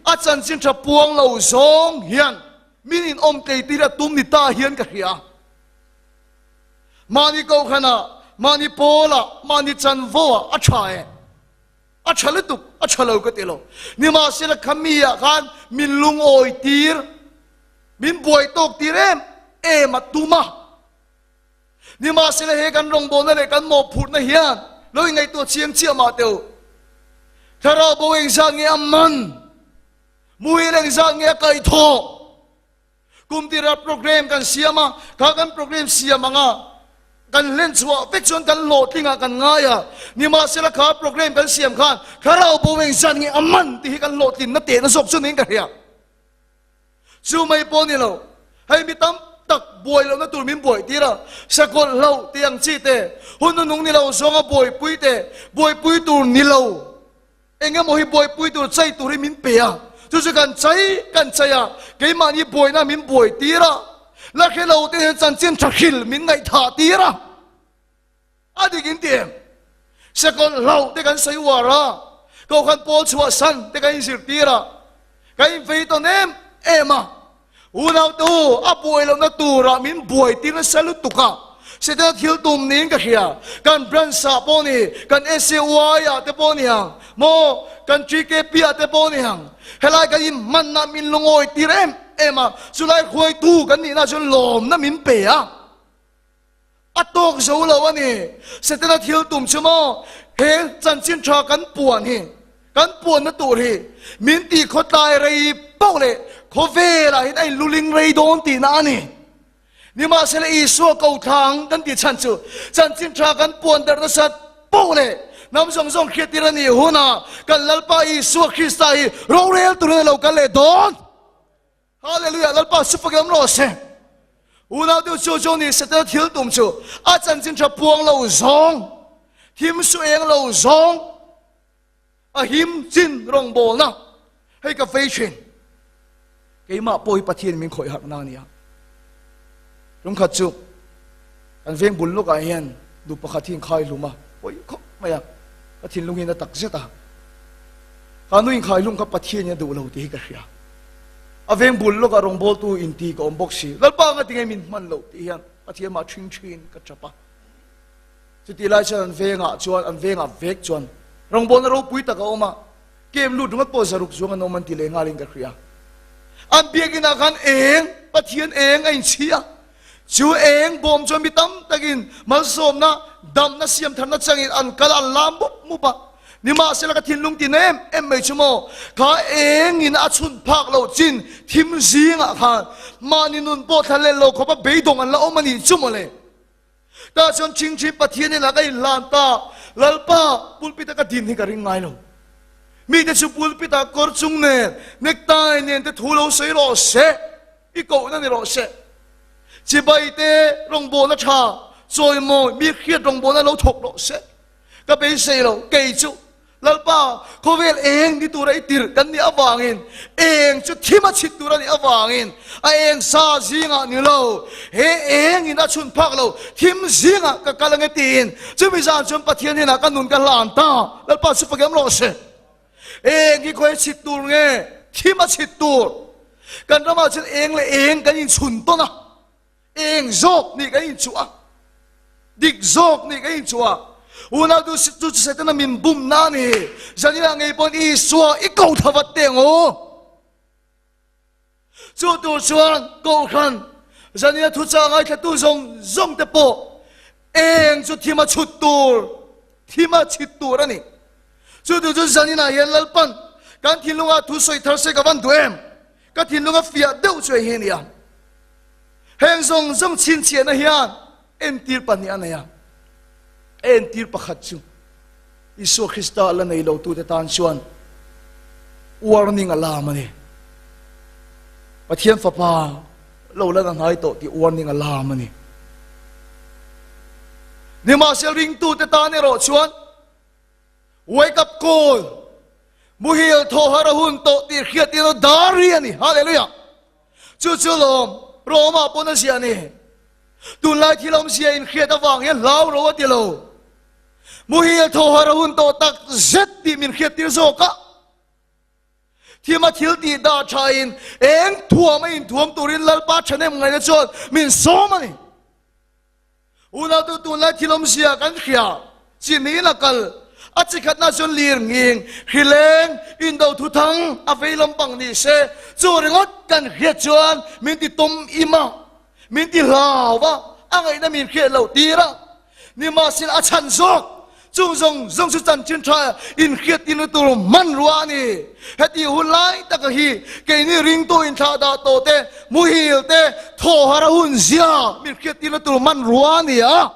a chanchin tha puang lo zawng hian min in awm tlei tir a tum ni ta hian ka hria. Mahni kohhranah, mahni pawlah, mahni chanvoah a tha e. A tha lutuk, a tha lo ka ti lo. Nimahsela khami ah khan min lungawi tir, min buai tawk tir em em a tum a. Nimahsela he kan rawngbawlna leh kan mawhphurhna hian lo ingaihtuah chiang chiah mah teh u. Thlarau bo engzat nge a man? Muhil engzat nge a kaihthawh? Kum tira program kan siam a, kha kan program siam anga kan hlen chhuah vek chuan kan hlawhtlingah kan ngai a. Nimahsela kha program kan siam khan thlarau bo engzat nge a man tih hi kan hlawhtlinna tehna zawk chu niin ka hria. Chu mai pawh ni lo, hei mi tam tak buai lohna tur min buai tir a, sakawlh hlauh tih ang chi te, hun nunung ni lo zawnga buaipui te, buaipui tur ni lo, eng emaw hi buaipui tur chai tur hi min pe a, chu chu kan chai kan chai a, keimahni buaina min buai tir a, la hre lo te hian chanchin tha hril min ngaihthah tir a. A dik in ti em? Sakawlh hlauh te kan sawi uar a, Kohhran pawl chhuah san te kan inzirtir a, kan invei tawn em em a. Unautu, a buai lohna turah min buai tir nasa lutuk a, Setana thil tum niin ka hria. Kan branch ah pawh ni, kan SAY ah te pawh ni ang, maw kan TKP ah te pawh ni ang, helai kan inhmanna min lungawi tir em em a, chulai hruaitu kan nihna chuan lawmna min pe a. A tawk zo lo a ni. Setana thil tum chu maw he chanchin tha kan puan hi, kan puanna tur hi min ti khawtlai rei pauh leh khawvelah hian a inluling rei dawn tihna a ni. Nimahsela Isua ko thlang kan tih chhan chu chanchin tha kan puan darh nasat pauh leh hnam zawng zawng hriattir a nih hunah kan Lalpa Isua Krista hi rorel turin a lo kal leh dawn. Hallelujah Lalpa chu fak em rawh se. Unau deuh chu chu ni Setana thil tum chu a chanchin tha puang lo zawng thim su eng lo zawng a him chin rawngbawlna hei ka vei thin keimah pawh hi Pathian min khawih harh na ania tumkhat chu kan veng bul lawkah hian nu pakhat hi inkhai hlum a pawi khawp mai a ka thinlung hi na tak zet a ka nu inkhai hlum kha Pathian in a duh lo tih hi ka hria A veng bul lawkah rawngbawltu inti ka awm bawk si. Lalpa anga tinge min hman loh tih hian Pathian mah ṭhing ṭhin ka ṭap a. Chutih lai chuan an vengah chuan an vengah vek chuan rawngbawlna ropui tak a awm a, kem lut ringawt pawh zaruk zuang an awm an ti leh nghalin ka hria. An biakinah khan eng, Pathian eng a inchhi a, chu eng bawm chuan mi tam takin malsawmna, damna, siamtharna changin an kal a, an lam mup mup a. Nimahsela ka thinlung tin em em mai chu maw, kha engin a chhun phak loh chin thim zingah khan mahni nun pawh thla leh lo khawpa beidawng an la awm a nih chu maw le. Tah chuan Chingchhin Pathian inah ka inhlan ta, Lalpa, pulpit a ka din hi ka ring ngai lo. Mite chu pulpit ah kawr chung nen, necktie nen te thu lo sawi rawh se, i kohna ni rawh se. Chibai te rawngbawlna tha, chawimawi, mi hriat rawngbawlna lo thawk rawh se. Ka beisei lo, kei chu Lalpa, khawvel eng ni tura i tirh kan nih avangin, eng chu thim a chhit tur a nih avangin, a eng sa zingah ni lo, he engin a chhun phak lo, thim zingah ka kal ange tiin, chumi zan chuan Pathian hnenah ka nun ka hlan ta, Lalpa chu fak em rawh se. Eng hi khawi chhit tur nge? Thim a chhit tur. Kan ramah chuan eng leh eng kan inchhun tawn a. Eng zawk nih kan inchuh a, dik zawk nih kan inchuh a. Unau tu chu Setana min bum na a ni. Zaninah ngei pawn Isua i ko tha vat teh ang u. Chu tur chuan Kohhran, Zanina thuchah ngaithlatu zawng zawng te pawh eng chu thim a chhut tur, thim a chhit tur a ni. Chu tu chu zaninah hian Lalpan kan thinlungah thu sawi thar se ka van duh em? Ka thinlung a fiah deuh chu hei hi a ni a. Heng zawng zawng chhinchhiahna hian entir pahnih a nei a. A entir pakhat chu Isua Krista la nei lotute tan chuan warning a lam a ni. Pathian Fapa lo lan a hnai tawh tih warning a lam a ni. Nimahsela ringtute tan erawh chuan Wake up call! Muhil thaw har a hun tawh tih hriat ina dar hi a ni. Hallelujah! Chu chu lawm Roma pawn a ziah ni. Tunlai thil awmzia inhriat avang hian hlau ro a ti lo. Muhil thaw har a hun tawh tak zet tih min hriattir zawk a. Thima thil tih dah thain eng thuam a inthuam turin Lalpa thahnem ngaihna chuan min sawm a ni. Unautu tunlai thil awmzia kan hria, chi niin a kal. A chi khatna chuan lir nging, hri leng, indo thuthang a vei lampang ni se, chu ringawt kan hriat chuan min ti tawm im a, min ti hlau a, a ngaihna min hriat loh tir a. Nimahsela a chhan zawk Chung zawng zawng chu chanchin tha inhriattirna tur hmanrua a ni. Heti hun lai taka hi keini ringtu inthlah dah tawh te, muhil te, thawhar a hun zia min hriattirna tur hmanrua a ni a.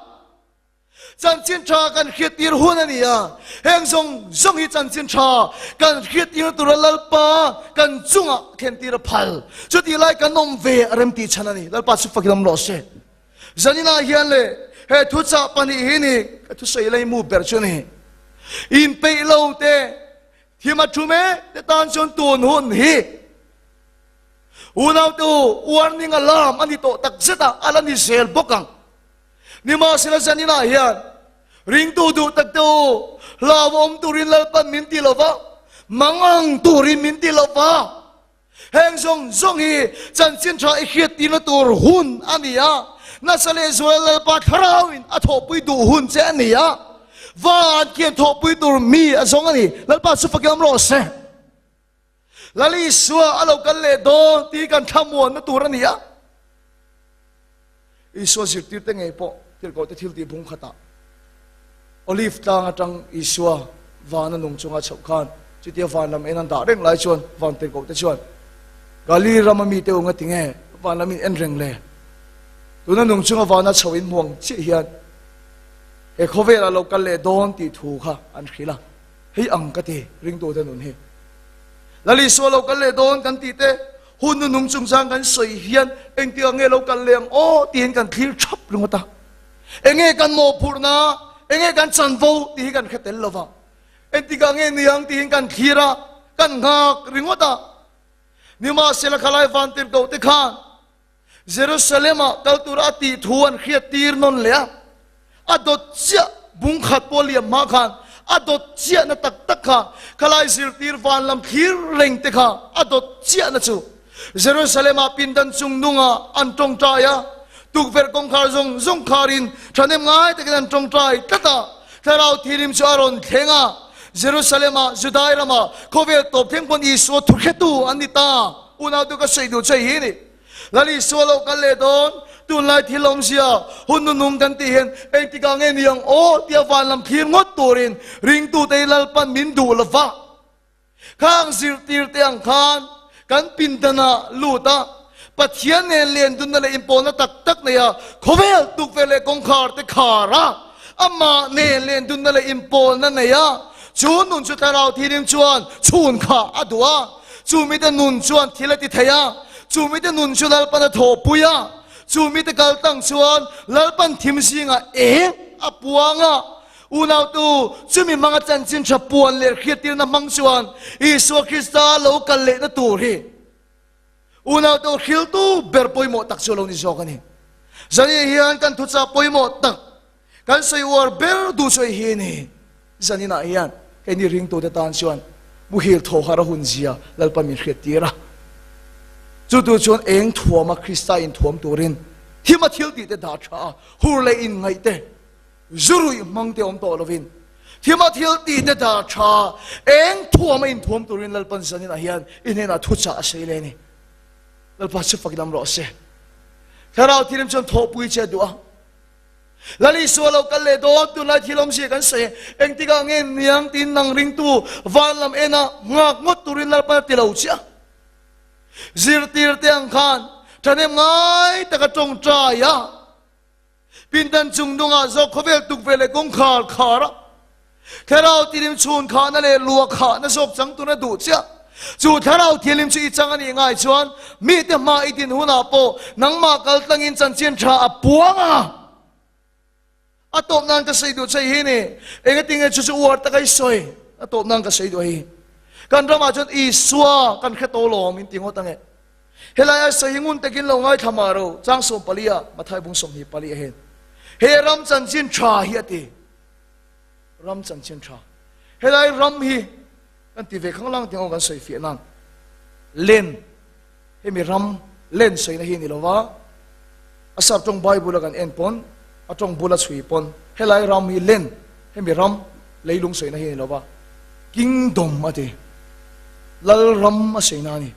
Chanchin tha kan hriattir hun a ni a. Heng zawng zawng hi chanchin tha kan hriattirna tura Lalpa kan chungah thlentir a phal. Chutih lai kan awm ve a remtih chhan a ni. Lalpa chu fakin awm rawh se. Zaninah hian le he thuchah pahnih hi ni ka thusawi lei mu ber chu ni. Inpeih lo te, thim a thu mek te tan chuan tun hun hi unau te u warning alarm a ni tawh tak zet a, a la ni zel bawk ang. Nimahsela zaninah hian ringtu duh tak te u hlauhawm turin Lalpan min ti lova, mangang turin min ti lova. Heng zawng zawng hi chanchin tha i hriattirna tur hun a ni a, nasa leh zuala Lalpa Thlarauin a thawhpui duh hun che a ni a, van khian thawhpui tur mi a zawng a ni. Lalpa chu fakin awm rawh se. Lal Isua a lo kal leh dawn tih kan thlamuanna tur a ni a. Isua zirtirte ngei pawh tirhkohte thil tih bung khatah Olive tlang atang Isua vana nung chunga chhoh khan chutia van lam en an dah reng lai chuan van tirhkohte chuan Galili rama mite u nga tinge van lam in en reng le? Tuna nung chunga vana chhoh in hmuang chiah hian he khawvelah lo kal leh dawn tih thu kha an hrilh a. Hei ang ka ti, ringtute nun hi. Lal Isua lo kal leh dawn kan tih te, hun nu nung chungchang kan sawi hian engtikah nge lo kal leh ang aw tiin kan thlir thap ringawt a. Enge kan mawhphurhna, enge kan chanvo tih hi kan hre tel lo va. Engtikah nge ni ang tiin kan thlir a, kan nghak ringawt a. Nimahsela khalai vantirhkoh te khan Jerusalem-ah kal tura a tih thu an hriat tir nawn leh a, a dawt chiah bung khat pawh liam hma khan a dawt chiahna tak tak kha khalai zirtir van lam thlir reng te kha a dawt chiahna chu Jerusalem-ah pindan chung nungah an tawngtai a, tukverh kawngkhar zawng zawng kharin thahnem ngai takin an tawngtai tlat a, Thlarau Thilim chu a rawn thleng a, Jerusalem-ah Judai ramah khawvel tawp thleng pawn Isua thuhretu an ni ta. Unautu ka sawi duh che hi ni. Lal Isua lo kal leh dawn, tunlai thil awmzia, hun nunung kan tih hian engtikah nge ni ang aw tia van lam thlir ngawt turin ringtute hi Lalpan min duh lo va. Khang zirtirte ang khan kan pindanah lut a, Pathian nen lendunna leh inpawlna tak tak nei a, khawvel tukverh leh kawngkhar te khar a, amah nen lendunna leh inpawlna nei a, chu nun chu Thlarau Thianghlim chuan chhun kha a duh a. Chu mite nun chuan thil a ti thei a, chu mite nun chu Lalpan a thawhpui a, chu mite kal tang chuan Lalpan thim zingah eng a puang a. Unautu, chumi hmanga chanchin tha puan leh hriattirna hmang chuan Isua Krista lo kal lehna tur hi unautu hriltu ber pawimawh tak chu a lo ni zawk a ni. Zani hian kan thuchah pawimawh tak Kan sawi uar ber duh chu hei hi a ni, zaninah hian keini ringtute tan chuan muhil thaw har a hun zia Lalpa min hriat tir a. Chu tu chuan eng thuama Krista inthuam turin thima thil tih te dah tha a, hur leh inngaih te, zu ruih hmang te awm tawh lovin thima thil tih te dah tha eng thuama inthuam turin Lalpan zaninah hian i hnenah thuchah a sei leh a ni. Lalpa chu fak dam rawh se. Thlarau Thianghlim chuan thawhpui che a duh a. Lal Isua lo kal leh dawn, tunlai thil awmzia kan sawi e. Engtikah nge niang tiin nang ringtu van lam ena nghak ngawt turin Lalpan a ti lo chiah. Zirtirte ang khan thahnem ngai taka tawngtai a, pindan chung nungah zawk khawvel tuk ve leh kawngkhar khar a, Thlarau Thianghlim chhun khahna leh lua khahna zawk chang tuna duh chiah. Chu Thlarau Thianghlim chu i chang a nih ngai chuan mite hma i din hunah pawh nangmah kal tlangin chanchin tha a puang a. A tawp nan ka sawi duh che hi ni. Engatinge chu chu uar taka i sawi? A tawp nan ka sawi duh hi. Kan ramah chuan Isua kan hre tawh lawm in ti ngawt ange. Helai a sawi hi ngun takin lo ngaithla mah ro, chang 14 ah Mathai bung 24 a hen. He ram chanchin tha hi a ti. Ram chanchin tha. Helai ram hi kan ti ve khanglang tih ang kan sawi fiah nan. Len Hemi ram len sawina hi a ni lova, a sap tawng Bible a kan en pawn, a tawng bula chhui pawn, helai ram hi len, hemi ram leilung sawina hi a ni lova, kingdom a ti, lal ram a sawina a ni.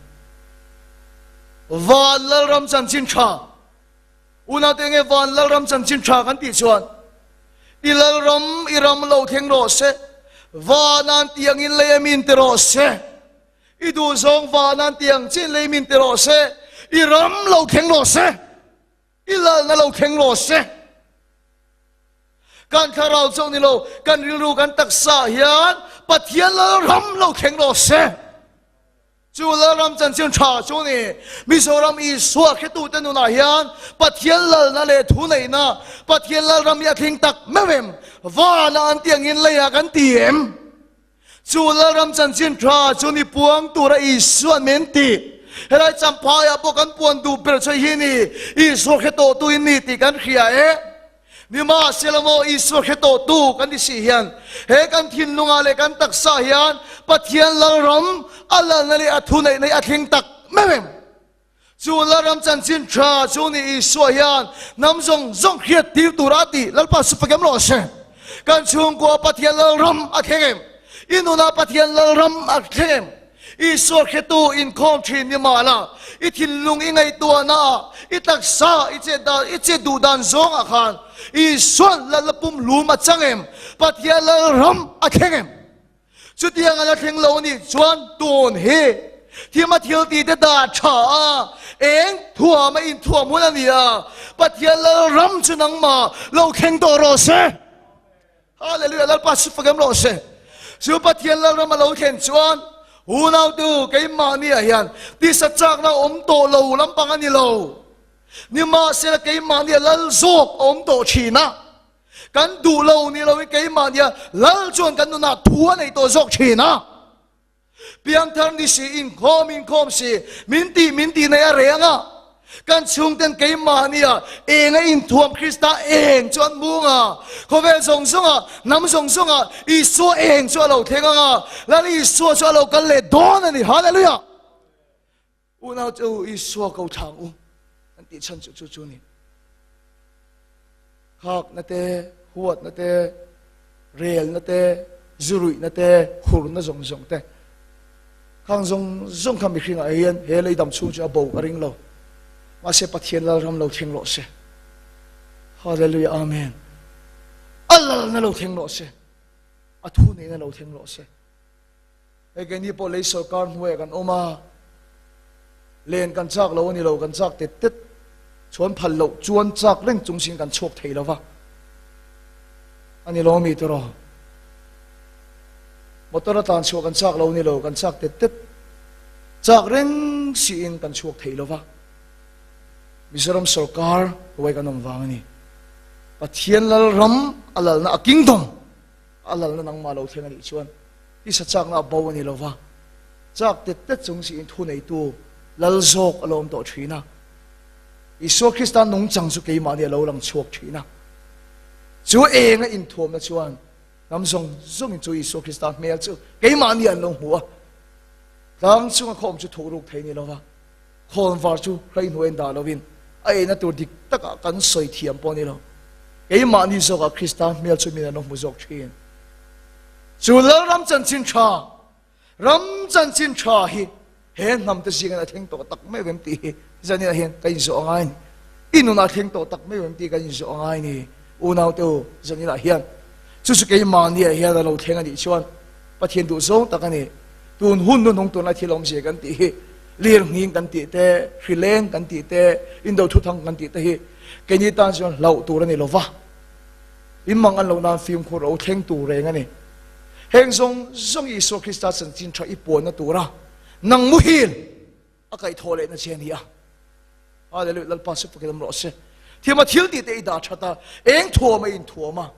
Van lal ram chanchin tha, unaute enge van lal ram chanchin tha kan tih chuan, i lal ram, i ram lo thleng rawh se, vanan tiangin lei a min ti rawh se. I duhzawng vanan tiang chin lei min ti rawh se, i ram lo thleng rawh se, i lalna lo thleng rawh se. Kan thlarau chauh ni lo, kan rilru kan taksa hian Pathian lal ram lo thleng rawh se. Chu lal ram chanchin tha chu ni. Mizoram Isua hretute nunah hian Pathian lalna leh thuneihna, Pathian lal ram hi a thleng tak meuh em? Vana an tiangin leiah kan ti em? Chu Lalram chanchin tha chu ni puang tura Isua'n min ti. Helai Champhaiah pawh kan puan duh ber chu hi ni, Isua hre tawhtu in ni tih kan hria e. Nimahsela maw Isua hre tawhtu kan ti si hian he kan thinlungah leh kan taksa hian Pathian Lalram a lalna leh a thuneihna hi a thleng tak meuh em? Chu Lalram chanchin tha chu ni Isua hian hnam zawng zawng hriat tir tura a ti. Lalpa su fakem rawh se. Kan chhungkua Pathian Lalram a thleng em? I nunah Pathian Lalram a thleng em? Isua hretu inkhawm thin ni mahla, i thinlung i ngaihtuahna, i taksa, i chet dan, i chet duh dan zawngah khan Isua'n Lal pum lum a chang em? Pathian Lalram a thleng em? Chutiang a la thleng lo nih chuan tun hi thima thil ti te dah tha a, eng thuam a inthuam hun a ni a, Pathian lal ram chu nangmah lo thleng tawh rawh se. Hallelujah, Lalpa chu fak em rawh se. Chu Pathian lal ram a lo thlen chuan unautu keimahni ah hian tisa chakna awm tawh lo lampang a ni lo. Nimahsela keimahni a lal zawk a awm tawh thin a. Kan duh lo ni loin keimahnia Lal chuan kan nunah thu a nei tawh zawk thin a. Piangthar ni si, inkhawm inkhawm si, min tih min tih nei a reng a. Kan chhungten keimahnia eng a inthuam Krista eng chu an hmung a. Khawvel zawng zawnga, hnam zawng zawnga Isua eng chu a lo thleng ang a. Lal Isua chu a lo kal leh dawn a ni. Hallelujah! Unau che u, Isua ko thlang u, an tih chhan chu chu chu ni. Khakna te, huatna te, relna te, zuruihna te, hurna zawng zawng te. Khang zawng zawng kha mihringah hian he lei dam chhung chu a bo ka ring lo. Mahse Pathian Lalram lo thleng rawh se. Hallelujah, Amen. A lalna lo thleng rawh se. A thu neihna lo thleng rawh se. Hei keini pawh lei sawrkar hnuaiah kan awm a, len kan chak lo a ni lo, kan chak tet tet chuan phal loh chuan chak reng chung sin kan chhuak thei lo va, a ni lo mi tiraw? Motor a tlan chhuah kan chak lo a ni lo, kan chak tet tet chak reng siin kan chhuak thei lo va, Mizoram sawrkar hnuai kan awm vang a ni. Pathian Lalram a lalna a kingdom a lalna nangmah lo thleng a nih chuan tisa chakna a bo a ni lova, chak tet tet chung siin thuneitu lal zawk a lo awm tawh thin a. Isua Krista nungchang chu keimahni a lo lang chhuak thin a. Chu eng a inthuamna chuan hnam zawng zawngin chu Isua Krista hmel chu keimahni an lo hmu a. Tlang chunga khawm chu thuhruk thei ni lova, khawnvar chu hraihnuaiin dah lovin a eina tur dik takah kan sawi thiam pawh a ni lo. Keimahni zawkah Krista hmel chu min an lo hmu zawk thin. Chu Lalram chanchin tha, ram chanchin tha hi he hnam te zingin a thleng tawh tak meuh em tih hi zaninah hian ka inzawh a ngai a ni. I nunah thleng tawh tak mai em tih kan inzawh a ngai ni. Unaute u, zaninah hian chu chu keimahniah hian a lo thleng a nih chuan Pathian duh zawng tak a ni. Tun hun nunung tunlai thil awmzia kan tih hi lir nghing kan tih te, hri leng kan tih te, indo thuthang kan tih te hi keini tan chuan hlauh tur a ni lo va. In mang an loh nan fimkhur ro thleng tur reng a ni. Heng zawng zawng Isua Krista chanchin tha i puanna tura nang muhil a kaihthawh lehna che a ni a. Hallelujah, Lalpa chu fakin awm rawh se. Thiam a thil tih te i dah that a, eng thuam a inthuam a,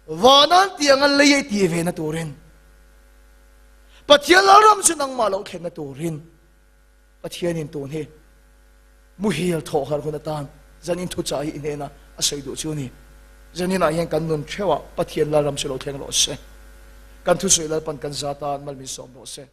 vanan tianga lei a i tih ve na turin, Pathian Lalram chu nangmah lo thlenna turin, Pathianin tun hi muhil thawh harh hun atan zanin thuchah hi i hnena a sawi duh chu a ni. Zaninah hian kan nun theuhah Pathian Lalram chu lo thleng rawh se. Kan thusawi Lalpan kan zatan mal min sawm rawh se.